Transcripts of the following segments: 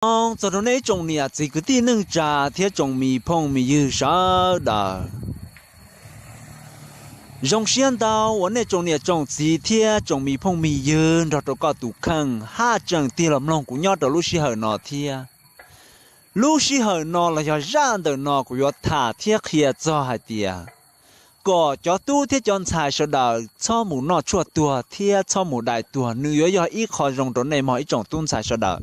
Zoo txog rau nej ib tsoom niam txiv kwv tij neej tsa thiab tsoom me phooj me ywg sawv daws. Zoo siab ntau uas nej tsoom niam tsoom txiv thiab tsoom me phooj me ywg nrog rau koj tus kheej haj tseem tig los mloog kuv nyob rau lub sij hawm no thiab. Lub sij hawm no los yog zaj ntawm no kuv yuav tham thiab qhia txog hais tias kom cov tub thiab cov ntxhais sawv daws txhob mus noj tshuaj tuag thiab txhob mus dai tuag, nws yuav yog ib qho zoo rau nej mog ib tsoom tub ntxhais sawv daws.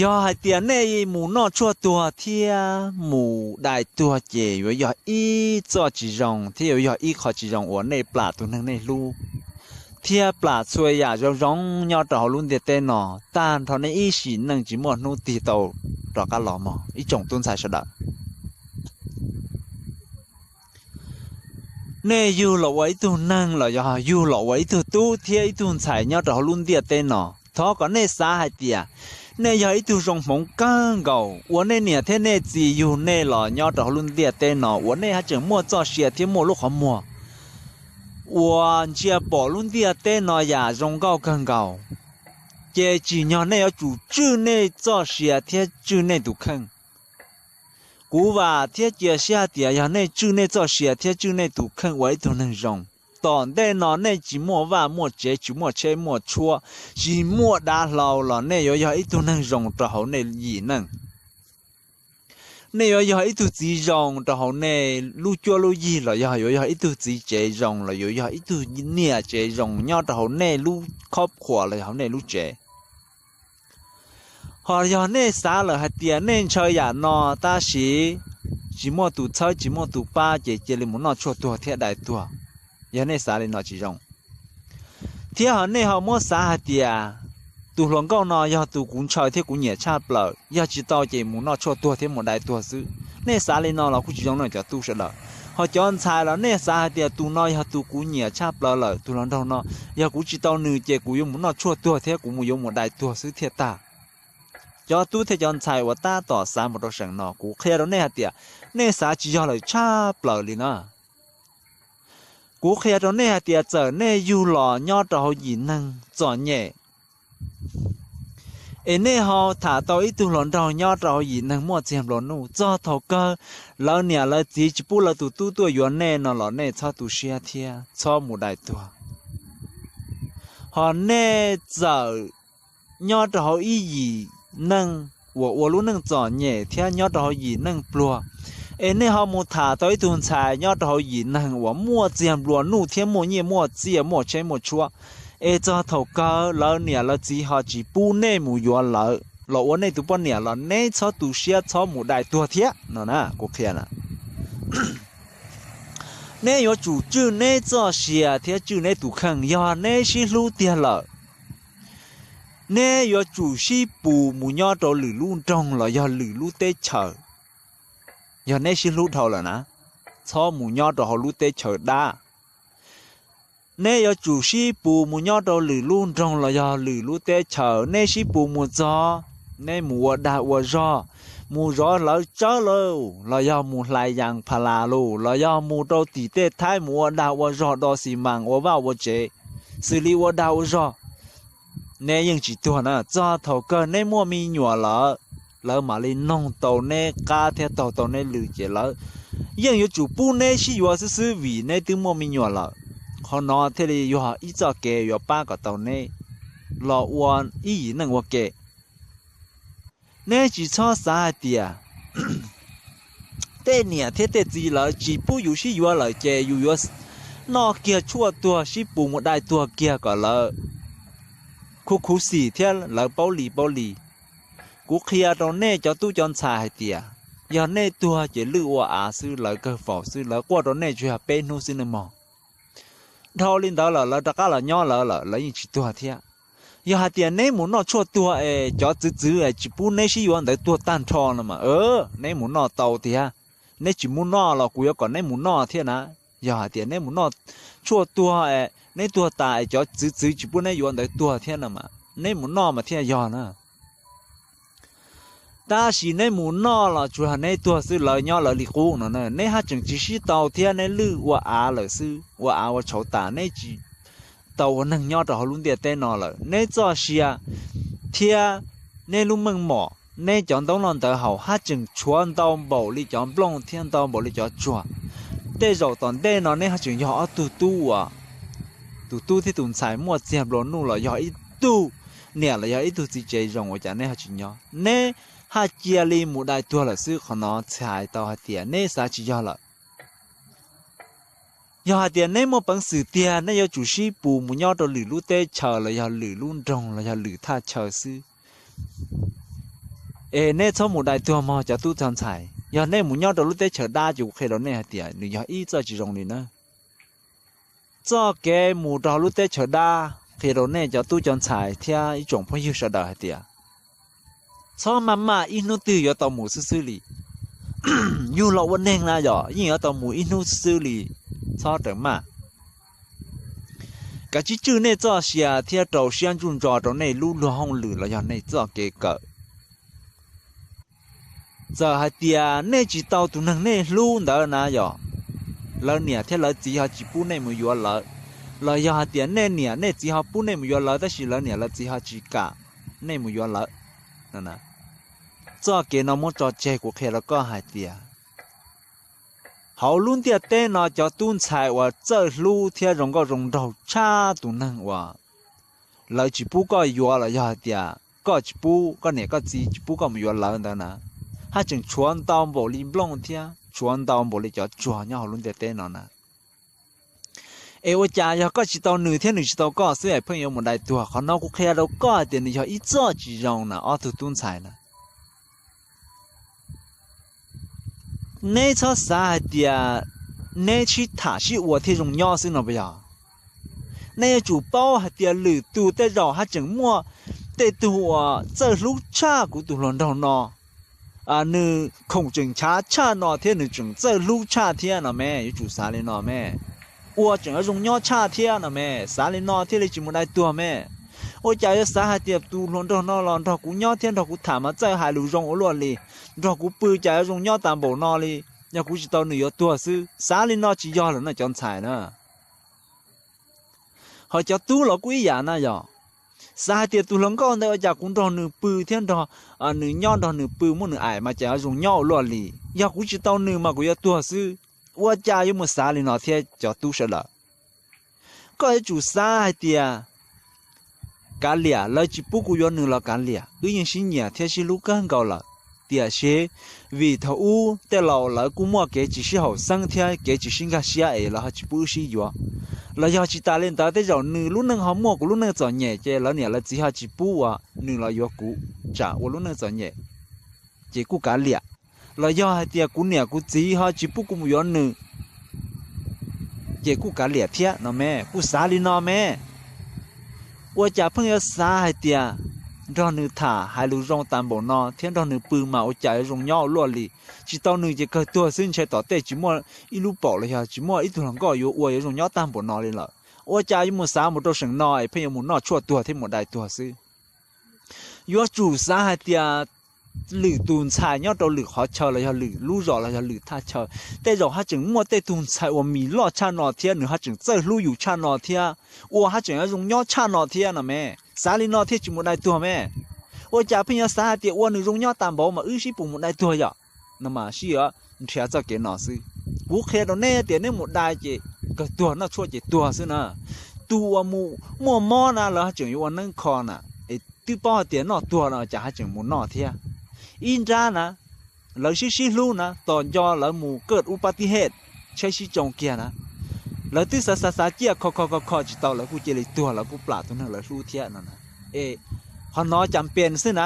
Yog hais tias nej mus noj tshuaj tuag thiab mus dai tuag ces yuav yog ib txoj tsis zoo thiab yuav yog ib qho tsis zoo uas nej plam tus neeg nej hlub thiab plam txhua yam zoo zoo nyob rau hauv lub ntiaj teb no, tag nrho nej ib sim neej tsis muaj hnub tig tau rov qab los mog ib tsoom tub ntxhais sawv daws. Nej yug los ua ib tug neeg los yog yug los ua ib tug tub thiab ib tug ntxhais nyob rau hauv lub ntiaj teb no, thov kom nej xav hais tias nej yog ib tug zoo hmoov kawg nkaus uas nej niam thiab nej txiv yug nej los nyob rau hauv lub ntiaj teb no uas nej haj tseem muaj txoj sia thiab muaj lub qhov muag uas ntsia pom lub ntiaj teb no yam zoo nkauj kawg nkaus, ces tsim nyog nej yuav tsum tswj nej txoj sia thiab tswj nej tus kheej. Kuv vam thiab cia siab hais tias yog nej tswj nej txoj sia thiab tswj nej tus kheej ua ib tug neeg zoo, tom ntej no nej tsis muaj vaj muaj tsev, tsis muaj tsheb muaj tshuab, tsis muaj dav hlau los nej yuav yog ib tug neeg zoo rau hauv nej yim neej. Nej yuav yog ib tug txiv zoo rau hauv nej lub cuab lub yig los yog yuav yog ib tug txiv tsev zoo los yuav yog ib tug niam tsev zoo nyob rau hauv nej lub khob khuam los yog hauv nej lub tsev. Ho yog nej xav lawm hais tias nej ntshaw yam no tab sis tsis muaj tus txhawb tsis muaj tus pab ces cia li mus noj tshuaj tuag thiab dai tuag, yog nej xav li no tsis zoo. Thiab ho nej ho muab xav hais tias tus hluas nkauj no yog tus kuv ntshaw thiab kuv nyiam tshaj plaws, yog tsis tau ces mus noj tshuaj tuag thiab mus dai tuag xwb. Nej xav li no los kuj tsis zoo no cov tub sawv daws. Ho cov ntxhais los nej xav hais tias tus no yog tus kuv nyiam tshaj plaws lawm, tus hluas nraug no, yog kuv tsis tau nws ces kuv yuav mus noj tshuaj tuag thiab kuv mus yuav mus dai tuag xwb thiaj tag. Cov tub thiab cov ntxhais uas tab tom xav mus rau seem no, kuv qhia rau nej hais tias nej xav tsis yog lawm tshaj plaws li na. Kuv qhia rau nej hais tias txawm nej yug los nyob rau hauv yim neeg txom nyem, es nej ho tham tau ib tug hluas nraug nyob rau hauv yim neeg muaj txiag nplua nuj, txog thaum kawg lawv niam lawv txiv tsis pub lawv tus tub tuaj yuav nej no los nej txhob tu siab thiab txhob mus dai tuag. Ho nej txawm nyob rau hauv ib yim neej uas ua lub neej txom nyem thiab nyob rau hauv yim neej pluag, es nej ho mus tham tau ib tug ntxhais nyob rau hauv yim neeg uas muaj txiag nplua nuj thiab muaj nyiaj muaj txiaj muaj tsheb muaj tshuab, es txog thaum kawg lawv niam lawv txiv ho tsis pub nej mus yuav lawv los ua nej tus poj niam los neb txhob tu siab txhob mus dai tuag thiab no na. Kuv qhia na, neb yuav tsum tswj neb txoj sia thiab tswj neb tus kheej. Yog neb sib hlub tiag lawm, neb yuav tsum sib pus mus nyob rau lwm lub nroog los yog lwm lub teb chaws. Yog neb sib hlub dhau lawm na, txhob mus nyob rau hauv lub teb chaws dab. Neb yuav tsum sib pus mus nyob rau lwm lub nroog los yog lwm lub teb chaws. Neb sib pus mus txog, neb mus ua dag ua zog, mus zov hlawv tsawb lauj, los yog mus hlais yas pha las lauj, los yog mus rau tim tej Thaib mus ua dag ua zog, do xis mas ua vaj ua tsev, xws li ua dag ua zog, neb yeej tsis tuag na. Txog thaum kawg neb muaj me nyuam lawm, lawv mam li noog tau neb qab thiab taug tau neb lw ces lawv yeej yuav tsum pub neb sib yuav xwb xwb vim neb twb muaj me nyuam lawm. Qhov no thiaj li yog ib txoj kev yuav pab kom tau neb los ua ib yim neej ua ke. Neb tsis txhob xav hais tias tej niam thiab tej txiv lawv tsis pub yus sib yuav lawm ces yus yuav noj kiag tshuaj tuag sib pus mus dai tuag kiag kom lawv khuv khuv xim thiab lawv paub li paub li. Kuv qhia rau nej cov tub cov ntxhais hais tias, yog nej tuag ces lwj ua av xwb, lawv kawg faus xwb, lawv quaj rau nej tsuas yog peb hnub xwb nej mog. Dhau li ntawd lawm lawv rov qab los nyob lawv lawm, lawv yeej tsis tuag thiab. Yog hais tias neb mus noj tshuaj tuag es cov txwv txwv es tsis pub neb sib yuav ntawd tuag tag nrho no mas, neb mus noj tau tiag. Neb tsis mus noj los kuv yuav kom neb mus noj thiab na. Yog hais tias neb mus noj tshuaj tuag es neb tuag tas es cov txwv txwv tsis pub neb yuav ntawd tuag thiab no mas, neb mus noj mas thiaj yog na. Tab sis neb mus noj los tsuas yog neb tuag xwb, lawv nyob lawv li qub no na. Neb haj tseem tsis sib tau thiab, neb lwj ua av lawm xwb, ua av ua tshauv tas, neb tsis tau ua neeg nyob rau hauv lub ntiaj teb no lawm. Neb txoj sia thiab neb lub meej mom, neb cov ntaub loj ntawv haus haj tseem tshuav ntau npaum li cov nplooj thiab ntau npaum li cov tsuag. Tej zaum tom ntej no neb haj tseem yog ob tug tub uas, tus tub thiab tus ntxhais muaj txiag nplua nuj los yog ib tug niam los yog ib tug txiv tsev zoo ua cas neb ho tsis nyob, neb haj cia li mus dai tuag lawm xwb. Qhov no txhais tau hais tias neb xav tsis yog lawm. Yog hais tias neb muaj peev xwm tiag, neb yuav tsum sib pus mus nyob rau lwm lub teb chaws los yog lwm lub nroog los yog lwm thaj chaw xwb. Es neb txhob mus dai tuag mog cov tub cov ntxhais. Yog neb mus nyob rau lub teb chaws dab ces kuv qhia rau nej hais tias nws yog ib txoj tsis zoo li na. Txoj kev mus rau lub teb chaws dab, qhia rau nej cov tub cov ntxhais thiab ib tsoom phooj ywg sawv daws hais tias, txhob maj maj ib hnub twg yuav tau mus xwb xwb li. Yug los ua neeg na yog yeej yuav tau mus ib hnub xwb xwb li, txhob raws maj. Kav tsij tswj nej txoj sia thiab rau siab ntsuj ntso rau nej lub luag hauj lwm los yog nej txoj kev kawm. Txawm hais tias nej tsis tau tus neeg nej hlub ntawd na yog, lawv niam thiab lawv txiv ho tsis pub nej mus yuav lawv, los yog hais tias nej niam nej txiv ho pub nej mus yuav lawv tab sis lawv niam lawv txiv ho tsis kam nej mus yuav lawv, txoj kev no muab tso tseg. Kuv qhia rau koj hais tias hauv lub ntiaj teb no cov tub ntxhais uas txawj hlub thiab zoo nkauj zoo nraug tshaj tus neeg uas lawv tsis pub koj yuav los yog hais tias koj tsis pub, koj niam koj txiv tsis pub koj mus yuav lawv ntawd na, haj tseem tshuav ntau npaum li nplooj thiab tshuav ntau npaum li cov tsuag nyob hauv lub ntiaj teb no na. Es ua cas yog koj tsis tau nws thiab nws tsis tau koj xwb es pheej yuav mus dai tuag? Qhov no kuv qhia rau koj hais tias nws yog ib txoj tsis zoo na ob tug tub ntxhais na. Neb txhob xav hais tias neb sib tham sib ua thiaj zoo nyob xwb no puas yog? Neb yuav tsum paub hais tias lwm tus tej zaum haj tseem muaj tej tug uas txawj hlub tshaj kuv tus hluas nraug no, nws khoom tseem nchav tshaj no thiab nws tseem txawj hlub tshaj thiab no me, yuav tsum xav li no me. Ua tseem yuav zoo nyob tshaj thiab no me, xav li no thiaj li tsis mus dai tuag me. Ua cas yuav xav hais tias tus hluas nraug no los nrog kuv nyob thiab nrog kuv tham mas txawj hais lus zoo ua luaj li, nrog kuv pw cas yuav zoo nyob tas npaum no li, yog kuv tsis tau nws yuav tuag xwb. Xav li no tsis yog lawm no cov ntxhais na. Ho cov tub los kuj ib yam na yog, xav hais tias tus hluas nkauj ntawd ua cas kuv nrog nws pw thiab nrog nws nyob, nrog nws pw muab nws aim mas cas yuav zoo nyob ua luaj li, yog kuv tsis tau nws mas kuv yuav tuag xwb. Ua cas yuav mus xav li no thiab cov tub sawv daws? Koj yuav tsum xav hais tias kav liam, lawv tsis pub kuv yuav nws los kav liam, wb yeej sib nyiam thiab sib hlub kawg nkaus lawm. Tiam sis vim thaum ub tej laus lawv kuj muaj kev tsis sib haum xeeb thiab kev tsis sib nkag siab es lawv ho tsis pub wb sib yuav. Los yog tsis tas li ntawd tej zaum nws lub neej ho muaj kuv lub neej txom nyem ces lawv niam lawv txiv ho tsis pub uas nws los yuav kuv, tsam ua lub neej txom nyem, ces kuj kav liam. Los yog hais tias kuv niam kuv txiv ho tsis pub kuv mus yuav nws, ces kuj kav liam thiab no me, kuj xav li no me. Ua cas pheej yuav xav hais tias nrog nws tham hais lus zoo tas npaum no thiab nrog nws pw mas ua cas yuav zoo nyob ua luaj li, tsis tau nws ces kawg tuag xwb, ntshai tom tej tsis muaj ib lub paum los yog tsis muaj ib tug hluas nkauj yuav ua yuav zoo nyob tag npaum no li lawm. Ua cas yuav mus xav mus rau seem no es pheej yuav mus noj tshuaj tuag thiab mus dai tuag xwb? Yuav tsum xav hais tias lwm tus ntxhais nyob rau lwm qhov chaw los yog lwm lub zos los yog lwm thaj chaw, tej zaum haj tseem muaj tej tug ntxhais uas mis loj tshaj no thiab nws haj tseem txawj hlub yus tshaj no thiab, ua haj tseem yuav zoo nyob tshaj no thiab no me. Xav li no thiaj tsis mus dai tuag me. Ua cas pheej yuav xav hais tias ua nws zoo nyob tas npaum mas wb sib pus mus dai tuag yom? No mas sib yuav nrhiav txoj kev no xwb. Kuv qhia rau neb tias neb mus dai ces kawg tuag, noj tshuaj ces tuag xwb na. Tus uas mus muaj mob na lawv haj tseem yuav ua neeb kho na, es twb paub hais tias noj tuag no cas haj tseem mus noj thiab. Ib nrab na, lawv sib sib hlub na, tos nco lawv mus kawj ub pab tib hej, tsheb sib tsoo kiag na, lawv twb xav xav xav ciaj kho kho kho kho tsis tau lawv kuj cia li tuag, lawv kuj plam tus neeg lawv hlub thiab no na. Es qhov no cas pes xwb na,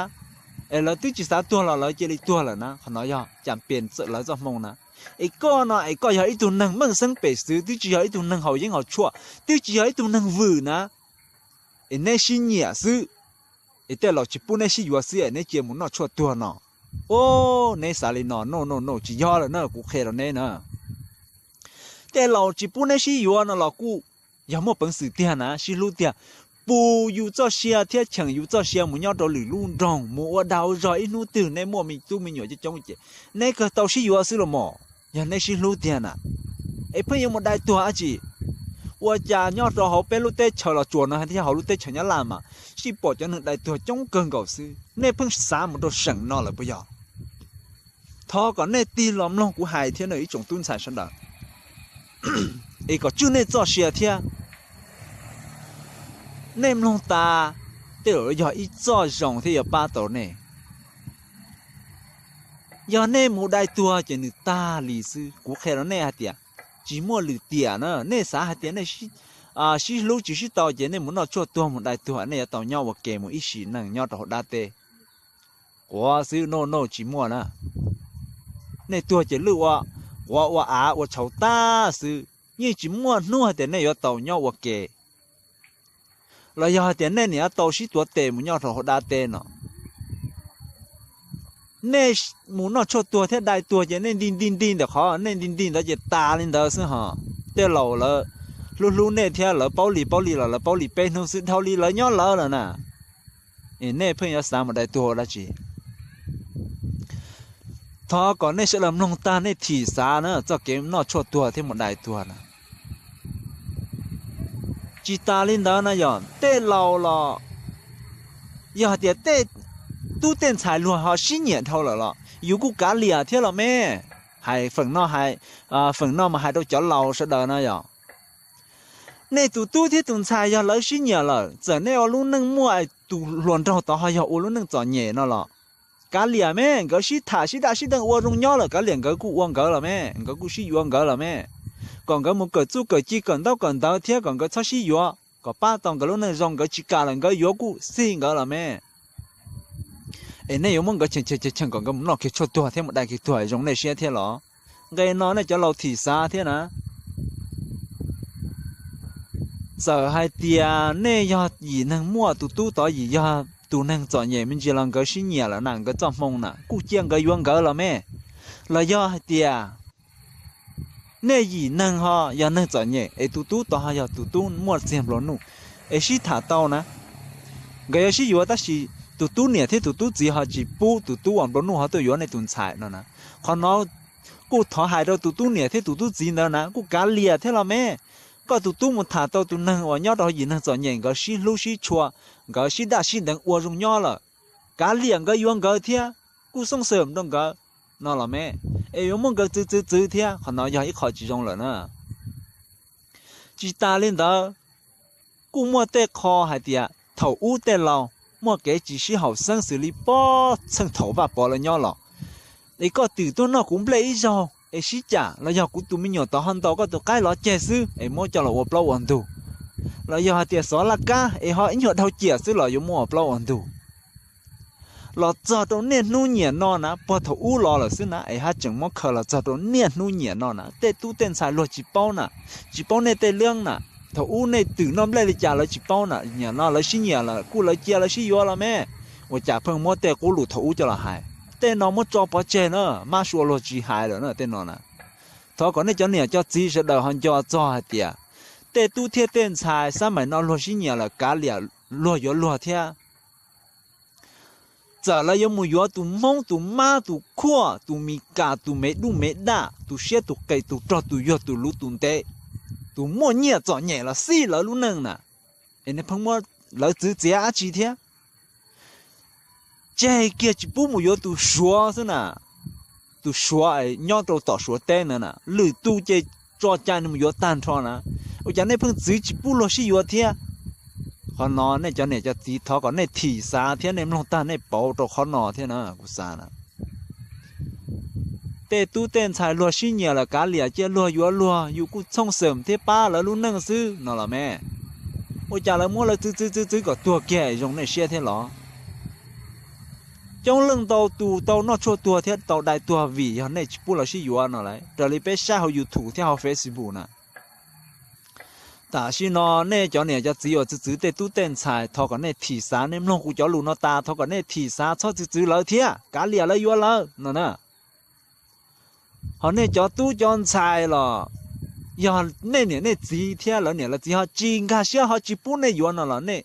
es lawv twb tsis xav tuag los lawv cia li tuag lawm na, qhov no yog cas pes lawv txoj hmoo na. Es koj no es koj yog ib tug neeg meej xeeb pem xwv, twb tsis yog ib tug neeg haus yeeb haus tshuaj, twb tsis yog ib tug neeg vwm na, es neb sib nyiam xwb, es tej laus tsis pub neb sib yuav xwb es neb cia mus noj tshuaj tuag no. O, neb xav li no, no no no, tsis yog lawm na, kuv qhia rau neb na. Tej laus tsis pub neb sib yuav no los kuj yog muaj peev xwm tiag na, sib hlub tiag, pus yus txoj sia thiab cheem yus txoj sia mus nyob rau lwm lub nroog, mus ua dag ua zog ib hnub twg neb muaj me tub me nyuam coob coob ces neb kawg tau sib yuav xwb los mas, yog neb sib hlub tiag na. Es pheej yuav mus dai tuag dab tsi? Ua cas nyob rau hauv peb lub teb chaws Los Tsuas no thiab hauv lub teb chaws Nyab Laj mas sib pom cov neeg dai tuag coob kawg nkaus xwb, nej pheej xav mus rau seem no lawm puas yog? Thov kom nej tig los mloog kuv hais thiab no ib tsoom tub ntxhais sawv daws, es kom tswj nej txoj sia thiab. Nej mloog tas, tej zaum yog ib txoj zoo thiab yuav pab tau nej. Yog nej mus dai tuag ces nws tag li xwb. Kuv qhia rau nej hais tias tsis muaj lwm tiam na. Nej xav hais tias nej sib hlub tsis sib tau ces nej mus noj tshuaj tuag mus dai tuag, nej yuav tau nyob ua ke mus ib sim neej nyob rau hauv dab teb. Quav xwb, no no tsis muaj na. Nej tuag ces lwj ua quav ua av ua tshauv tag xwb, yeej tsis muaj hnub hais tias nej yuav tau nyob ua ke, los yog hais tias nej niam tau sib tuav tes mus nyob rau hauv dab teb no. Nej mus noj tshuaj tuag thiab dai tuag ces nej nti nti nti ntawm qhov nej nti nti ntawd ces tas li ntawd xwb hos. Tej laus lawv hlub hlub nej thiab lawv paub li paub li los lawv paub li peb hnub xwb dhau li lawv nyob lawv lawm na. Es nej pheej yuav xav mus dai tuag ua dab tsi? Thov kom nej sawv daws mloog tag nej thim xav na txoj kev noj tshuaj tuag thiab mus dai tuag na. Tsis tas li ntawd na yog tej laus los yog hais tias tej tub tej ntxhais luag ho sib nyiam dhau lawm los yus kuj kav liam thiab los me. Hais feem no, feem no mas hais rau cov laus sawv daws na yog. Nej tus tub thiab tus ntxhais yog lawv sib nyiam lawm, txawm nej ua lub neej muaj tus hluas nraug tod ho yog ua lub neej txom nyem no los kav liam me, nkawd sib tham sib daj sib deev ua zoo nyob lawm kav liam nkawd kuj ua nkawd los me, nkawd kuj sib yuav nkawd los me. Kom nkawd mus kawm txuj kawm ci kawm ntaub kawm ntawv thiab kom nkawd txhob sib yuav, kom pab tau nkawd lub neej zoo, nkawd tsis kam lawm nkawd yuav kuj xij nkawd los me. Es nej yuav muab nkawd cheem cheem cheem kom nkawd mus noj kiag tshuaj tuag thiab mus dai kiag tuag zoo nej siab thiab los? Nqe no nej cov laus thim xav thiab na. Txawm hais tias nej yog yim neeg muaj tus tub tod yim yog tus neeg txom nyem me ntsis los nkawd sib nyiam lawm na, nkawd txoj hmoo na kuj cia nkawd yuav nkawd los me. Los yog hais tias nej yim neeg ho yog neeg txom nyem es tus tub tod ho yog tus tub muaj txiag nplua nuj, es sib tham tau na, nkawd yuav sib yuav tab sis tus tub niam thiab tus tub txiv ho tsis pub tus tub uas nplua nuj ho tuaj yuav nej tus ntxhais no na. Qhov no kuj thov hais rau tus tub niam thiab tus tub txiv ntawd na kuj kav liam thiab los me. Koj tus tub mus tham tau tus neeg uas nyob rau yim neeg txom nyem nkawd sib hlub sib tshua, nkawd sib daj sib deev ua zoo nyob lawm, kav liam nkawd yuav nkawd thiab kuj xooj xwm rau nkawd no los me. Es yuav muab nkawd txwv txwv txwv thiab, qhov no yog ib qho tsis zoo lawm na. Tsis tas li ntawd, kuj muaj tej qho hais tias thaum ub tej laus muaj kev tsis sib haum xeeb xws li pob txheej thaum Vaj Pov lawv nyob los, es koj twm tuaj noj kuv nplej ib zaug es sib cam, los yog kuv tus me nyuam tod ho ntaus koj tus qaib lov ceg xwb es muab coj los ua plaub ua ntug, los yog hais tias xov laj kab es ho ib nyuag dhau ciam xwb los yuav muab ua plaub ua ntug. Los txog rau niaj hnub nyiam no na, puag thaum ub los lawm xwb na es haj tseem muab khaws los txog rau niaj hnub nyiam no na. Tej tub tej ntxhais luag tsis paub na, tsis paub nej tej leeb na. Thaum ub nej twm noj nplej li cas lawv tsis paub na, nyiam no lawv sib nyiam lawm kuj lawv cia lawv sib yuav los me. Ua cas pheej muab tej qub lus thaum ub coj los hais? Tej no muab tso pov tseg na, mab sua luag tsis hais lawm na tej no na. Thov kom nej cov niam cov txiv sawv daws ho nco txog hais tias tej tub thiab tej ntxhais xab maim no luag sib nyiam lawm kav liam luag yuav luag thiab. Txawm lawv yuav mus yuav tus Hmoob, tus Mab, tus Khuaj, tus Mis Kas, tus me dub me daj, tus siab tus qes, tus rog tus yuag, tus luv tus ntev, tus muaj nyiaj txom nyem los xij lawv lub neej na, es nej pheej muab lawv txwv txiav dab tsi thiab? Tseg kiag tsis pub mus yuav tus Suav xwb na, tus Suav nyob rau tom Suav teb ntawd na, lwm tus ces tso cai nws mus yuav tag nrho na, ua cas nej pheej txwv tsis pub luag sib yuav thiab? Qhov no nej cov niam cov txiv thov kom nej thim xav thiab nej mloog tag nej pauv rau qhov no thiab na, kuv xav na. Tej tub tej ntxhais luag sib nyiam lawm kav liam cia luag yuav luag, yus kuj txhooj xeem thiab pab lawv lub neej xwb no los me. Ua cas lawv muab lawv txwv txwv txwv txwv kom tuag kiag zoo nej siab thiab los? Coob leej ntau tus tau noj tshuaj tuag thiab tau dai tuag vim yog nej tsis pub lawv sib yuav no lawm, raws li peb saib hauv YouTube thiab hauv Facebook na. Tam sim no nej cov niam cov txiv uas txwv txwv tej tub tej ntxhais, thov kom nej thim xav, nej mloog kuv cov lus no tas thov kom nej thim xav txhob txwv txwv lawv thiab kav liam lawv yuav lawv no na. Ho nej cov tub cov ntxhais los yog nej niam nej txiv thiab lawv niam lawv txiv ho tsis nkag siab ho tsis pub nej yuav no los nej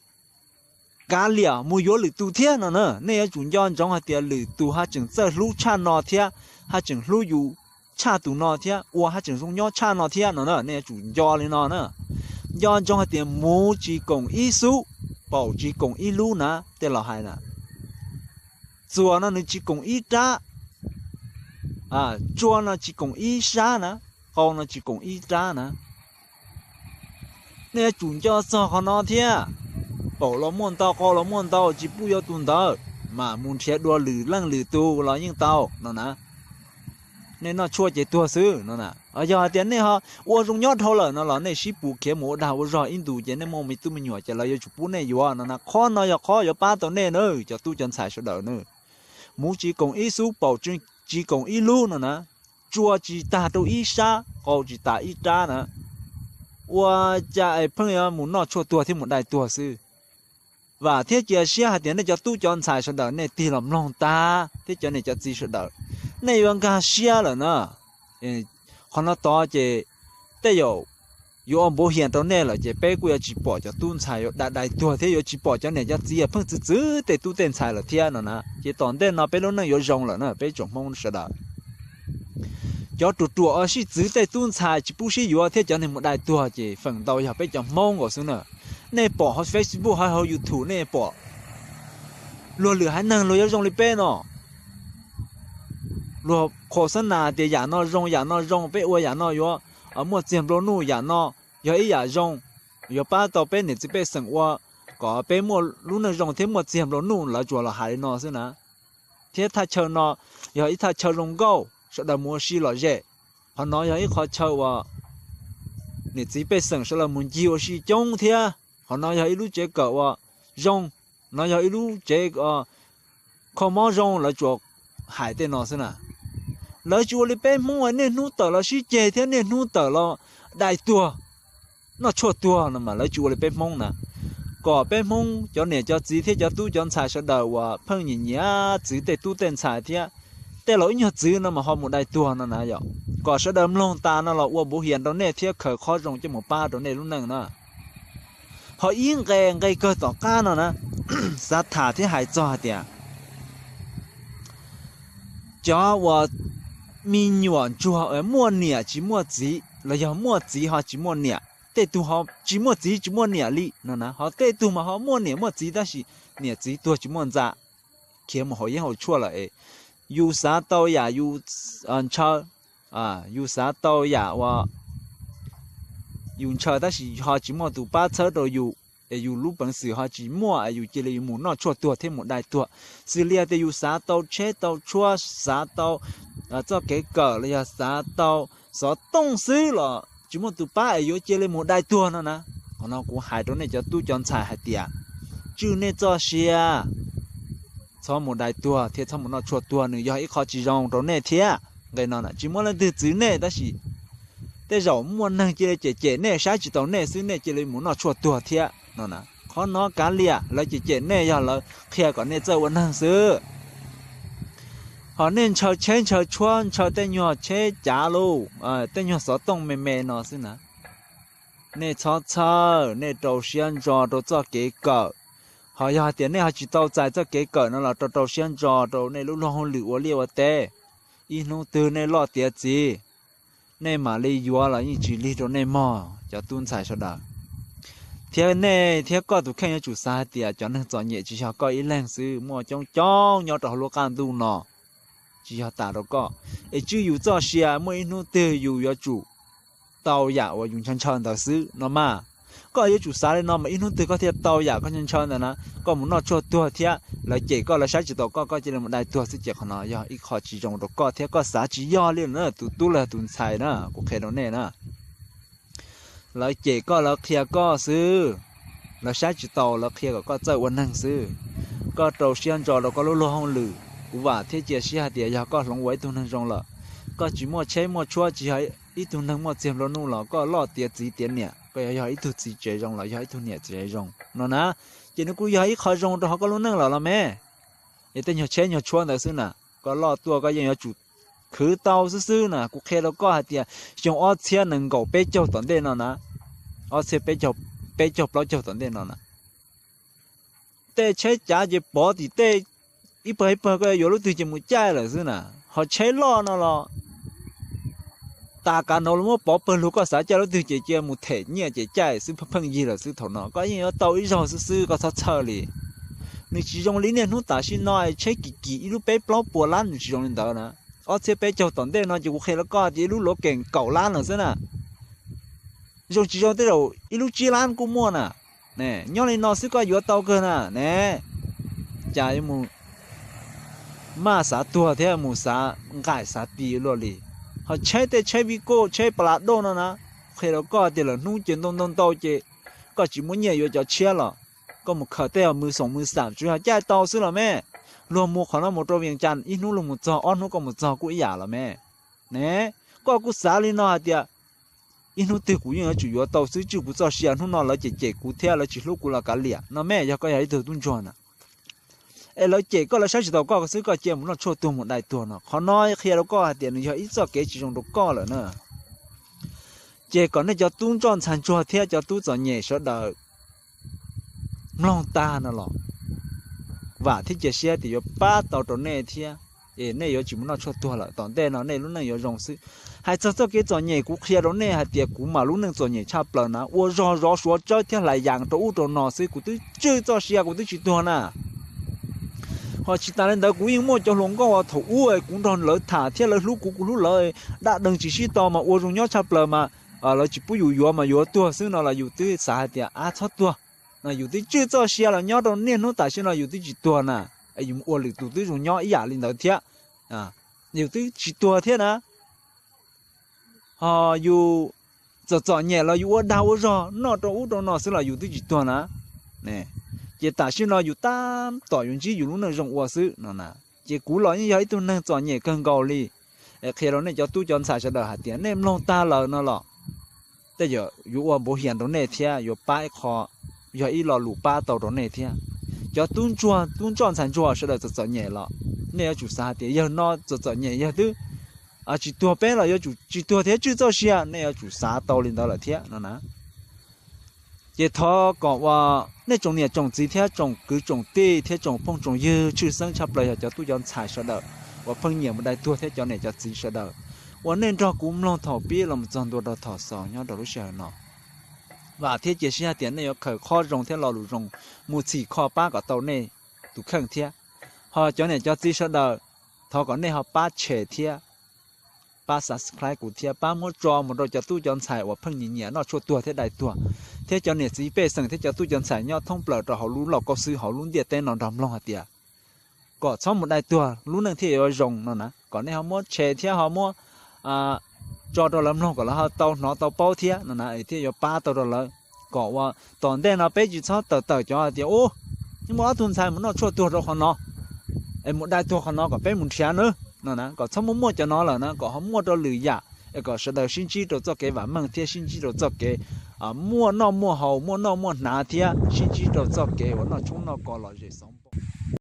kav liam mus yuav lwm tus thiab no na. Nej yuav tsum nco ntsoov hais tias lwm tus haj tseem txawj hlub tshaj no thiab, haj tseem hlub yus tshaj tus no thiab, ua haj tseem zoo nyob tshaj no thiab no na. Nej yuav tsum nco li no na. Nco ntsoov hais tias muv tsis koom ib xub, paum tsis koom ib lub na, tej laus hais na. Txuas no nws tsis koom ib rab, tsua no tsis koom ib sab na, qau no tsis koom ib rab na. Nej yuav tsum nco txog qhov no thiab. Paum los muaj ntau, qau los muaj ntau, tsis pub yuav tus ntawd, mas mus nrhiav dua lwm leej lwm tus los yeej tau no na. Nej noj tshuaj ces tuag xwb no na. Yog hais tias nej ho ua zoo nyob dhau lawm no los nej sib pus khiav mus ua dag ua zog ib ntus ces nej muaj me tub me nyuam ces lawv yuav tsum pub nej yuav no na. Qhov no yog qhov yuav pab tau nej na, cov tub cov ntxhais sawv daws na. Muv tsis koom ib xub, paum tsis koom ib lub no na. Tsua tsis tag rau ib sab, qau tsis tas ib rab na. Ua cas es pheej yuav mus noj tshuaj tuag thiab mus dai tuag xwb? Vam thiab cia siab hais tias nej cov tub cov ntxhais sawv daws nej tig los mloog tag thiab cov niam cov txiv sawv daws, nej yuav nkag siab lawm na. Qhov no tod ces tej zaum yuav ua npav hias rau nej lawm ces peb kuj yuav tsis pom cov tub ntxhais yuav dai dai tuag thiab yuav tsis pom cov niam cov txiv pheej txwv txwv tej tub tej ntxhais lawm thiab no na. Ces tom ntej no peb lub neej yuav zoo lawm na peb tsoom Hmoob sawv daws. Cov ruam ruam sib txwv tej tub ntxhais tsis pub sib yuav thiab cov neeg mus dai tuag ces feem ntau yog peb cov Hmoob nkaus xwb na. Nej pom hauv Facebook hauv YouTube nej pom luag lwm haiv neeg luag yuav zoo li peb no. Luag qhua xab nas tias yam no zoo yam no zoo, peb ua yam no yuav muaj txiag nplua nuj, yam no yog ib yam zoo, yuav pab tau peb niam txiv pej xeem ua kom peb muaj lub neej zoo thiab muaj txiag nplua nuj, lawv tsuas los hais li no xwb na. Thiab thaj chaw no yog ib thaj chaw zoo nkauj sawv daws mus ua si lom zem. Qhov no yog ib qho chaw uas niam txiv pej xeem sawv daws mus ncig ua si coob thiab. Qhov no yog ib lub tsev kawm uas zoo, no yog ib lub tsev kho mob zoo, lawv tsuas hais tej no xwb na. Lawv tsis ua li peb Hmoob, niaj hnub tawm los sib ceg thiab niaj hnub tawm los dai tuag, noj tshuaj tuag no mas lawv tsis ua li peb Hmoob na. Kom peb Hmoob cov niam cov txiv thiab cov tub cov ntxhais sawv daws uas pheej nyiam nyiam txwv tej tub tej ntxhais thiab tej laus ib nyuag txwv no mas ho mus dai tuag no na yom. Kom sawv daws mloog tas no los ua npav hias rau nej thiab khaws qhov zoo coj mus pab rau nej lub neej na. Ho ib nqe, nqe kawg tom qab no na, xav tham thiab hais txog hais tias cov uas me nyuam ntsuag muaj niam tsis muaj txiv los yog muaj txiv ho tsis muaj niam, tej tug ho tsis muaj txiv tsis muaj niam li no na, ho tej tug mas ho muaj niam muaj txiv tab sis niam txiv tuag tsis muaj ntxa, khiav mus haus yeeb haus tshuaj lawm es yus xav tau yam yus ntshaw, yus xav tau yam uas yus ntshaw tab sis ho tsis muaj tus pab txhawb rau yus, es yus lub peev xwm ho tsis muaj es yus cia li mus noj tshuaj tuag thiab mus dai tuag. Xws li tias yus xav tau tsheb tau tshuab, xav tau txoj kev kawm los yog xav tau xov tooj xwb los tsis muaj tus pab es yuav cia li mus dai tuag no na. Qhov no kuv hais rau nej cov tub cov ntxhais hais tias tswj nej txoj sia, txhob mus dai tuag thiab txhob mus noj tshuaj tuag, nws yog ib qho tsis zoo rau nej thiab. Nqe no tsis muaj leej twg txwv nej tab sis tej zaum muaj neeg cia li cem cem nej, saib tsis taus nej xwb nej cia li mus noj tshuaj tuag thiab no na. Qhov no kav liam, lawv cem cem nej yog lawv qhia kom nej txawj ua neeg xwb. Ho nej ntshaw tsheb ntshaw tshuab, ntshaw tej nyuag tsheb cav lauj, tej nyuag xov tooj me me no xwb na, nej txhob txhawj, nej rau siab ntso rau txoj kev kawm. Ho yog hais tias nej ho tsis tau txais txoj kev kawm no los rau rau siab ntso rau nej lub luag hauj lwm ua liaj ua teb. Ib hnub twg nej loj tiav txiv, nej mam li yuav los yeej tsis lig rau nej mog cov tub ntxhais sawv daws. Thiab nej thiab koj tus kheej yuav tsum xav hais tias cov neeg txom nyem tsis yog koj ib leeg xwb, muaj coob coob nyob rau hauv lub qab ntuj no, tsis yog tas rau koj. Es tswj yus txoj sia, muaj ib hnub twg yus yuav tsum tau yam uas yus ntshaw ntshaw ntawd xwb no mas. Koj yuav tsum xav li no mas ib hnub twg koj thiaj tau yam koj ntshaw ntshaw ntawd na. Koj mus noj tshuaj tuag thiab lawv cem koj, lawv saib tsis taus koj, koj cia li mus dai tuag xwb ces qhov no yog ib qho tsis zoo rau koj thiab koj xav tsis yog li na, tus tub los yog tus ntxhais na, kuv qhia rau nej na. Lawv cem koj lawv qhia koj xwb, lawv saib tsis taus lawv qhia kom koj txawj ua neeg xwb. Koj rau siab ntso rau koj lub luag hauj lwm, kuv vam thiab cia siab hais tias yog koj hloov ua ib tug neeg zoo lawm, koj tsis muaj tsheb muaj tshuab, tsis yog ib tug neeg muaj txiag nplua nuj los koj loj tiav txiv tiav niam, koj yuav yog ib tug txiv tsev zoo los yog ib tug niam tsev zoo no na, ces nws kuj yog ib qho zoo rau hauv koj lub neej lawm los me. Es tej nyuag tsheb nyuag tshuab ntawd xwb na, koj loj tuaj koj yeej yuav tsum khwv tau xwb xwb na. Kuv qhia rau koj hais tias xyoo ob txhiab nees nkaum peb caug tom ntej no na, ob txhiab peb caug, peb caug plaub caug tom ntej no na, tej tsheb cav ces pov tim tej ib pawg ib pawg, koj yuav lub twg ces mus caij lawm xwb na. Ho tsheb loj no los tas kav no los muab pov pawg lug, koj xav caij lub twg ces cia mus them nyiaj ces caij xwb, pheej pheej yig lawm xwb. Thaum no koj yeej yuav tau ib zaug xwb xwb, koj txhob txhawj li. Nws tsis zoo li niaj hnub tam sim no tsheb kim kim ib lub peb plaub puas lab, nws tsis zoo li ntawd na. Ob txhiab peb caug tom ntej no ces kuv qhia rau koj tias ib lub luav kees kaum lab no xwb na. Zoo tsis zoo tej zaum ib lub tsib lab kuj muaj na. Nyob li no xwb koj yuav tau kawg na ne. Cas yuav mus maj xav tuag thiab mus xav nqaim xav ti luaj li. Ho tsheb tej tsheb Vigo, tsheb Prado no na, qhia rau koj tias lawm hnub ces ntau ntau ntau ces koj tsis muaj nyiaj yuav cov tshiab los koj mus khaws tej mws xoom mws xam tsuas yog caij tau xwb los me. Luag mus qhov no mus rau Vias Cas ib hnub luag mus txog, ob hnub koj mus txog kuj ib yam los me. Ne, koj kuj xav li no hais tias ib hnub twg kuv yeej yuav tsum yuav tau xwb, tswj kuv txoj sia, hnub no lawv cem cem kuv thiab lawv tsis hlub kuv los kav liam no me. Yog koj yog ib tug tub ntsuag na, es lawv cem koj lawv saib tsis taus koj xwb koj cia mus noj tshuaj tuag mus dai tuag no, qhov no qhia rau koj hais tias nws yog ib txoj kev tsis zoo rau koj lawm na. Ces kom nej cov tub ntsoj ntxhais ntsuag thiab cov tub txom nyem sawv daws mloog tag no los vam thiab cia siab tias yuav pab tau rau nej thiab, es nej yuav tsis mus noj tshuaj tuag lawm, tom ntej no nej lub neej yuav zoo xwb. Hais txog txoj kev txom nyem kuv qhia rau nej hais tias kuv mas lub neej txom nyem tshaj plaws na, ua zog zov suav tsawb thiab hlais yas rau ub rau no xwb, kuv twb tswj txoj sia kuv twb tsis tuag na. Ho tsis tas li ntawd kuv yeej muaj cov hluas nkauj uas thaum ub kuv nrog lawv tham thiab lawv hlub kuv kuv hlub lawv, dab dees tsis sib tau mas ua zoo nyob tshaj plaws mas lawv tsis pub yus yuav mas yuav tuag xwb no los yus twb xav hais tias ab txhob tuag no, yus twb tswj txoj sia los nyob rau niaj hnub tam sim no yus twb tsis tuag na. Yus mus ua lwm tus twb zoo nyob ib yam li ntawd thiab, yus twb tsis tuag thiab na. Ho yus txom txom nyem los yus ua dag ua zog noj rau ub rau no xwb los yus twb tsis tuag na. Ces tam sim no yus tab tom yuav ntsib yus lub neej zoo ua xwb no na. Ces kuv los yeej yog ib tug neeg txom nyem kawg nkaus li. Es qhia rau nej cov tub cov ntxhais sawv daws hais tias nej mloog tag lawm no los tej zaum yuav ua npav hias rau nej thiab yuav pab ib qho, yog ib lo lus pab tau rau nej thiab. Cov tub ntsuag tub ntsoj ntxhais ntsuag sawv daws txom txom nyem los nej yuav tsum xav hais tias yawg no txom txom nyem yawg twb tsis tuag, peb los yuav tsum tsis tuag thiab tswj txoj sia, nej yuav tsum xav tau li ntawd lawm thiab no na. Ces thov kom uas nej tsoom niam tsoom txiv thiab tsoom kwv tsoom tij thiab tsoom phooj tsoom ywg tshwj xeeb tshaj plaws yog cov tub cov ntxhais sawv daws uas pheej nyiam mus dai tuag thiab cov niam cov txiv sawv daws uas nej nrog kuv mloog thaum pib los txog ntua rau thaum xaus nyob rau lub sij hawm no, vam thiab cia siab tias nej yuav khaws qhov zoo thiab lo lus zoo mus txhim kho pab kom tau nej tus kheej thiab. Ho cov niam cov txiv sawv daws, thov kom nej ho pab share thiab pab subscribe kuv thiab pab muab tso mus rau cov tub cov ntxhais uas pheej nyiam nyiam noj tshuaj tuag thiab dai tuag, thiab cov niam txiv pej xeem thiab cov tub cov ntxhais nyob thoob plaws rau hauv lub lauj kaub xwb hauv lub ntiaj teb no nrog mloog hais tias kom txhob mus dai tuag lub neej thiaj yuav zoo no na. Kom nej ho muab share thiab ho muab tso rau lawv mloog kom lawv ho tau hnov tau paub thiab no na, thiaj yuav pab tau rau lawv. Kom uas tom ntej no peb tsis txhob tawm tawm cov hais tias ub, muaj ob tug ntxhais mus noj tshuaj tuag rau qhov no es mus dai tuag qhov no kom peb mus nrhiav nawb no na. Kom txhob muaj muaj cov no lawm na, kom ho muaj rau lwm yam es kom sawv daws sib ntsib rau txoj kev vam meej thiab sib ntsib rau txoj kev muaj noj muaj haus muaj noj muaj hnav thiab sib ntsib rau txoj kev uas noj tshoob noj kos los zem xov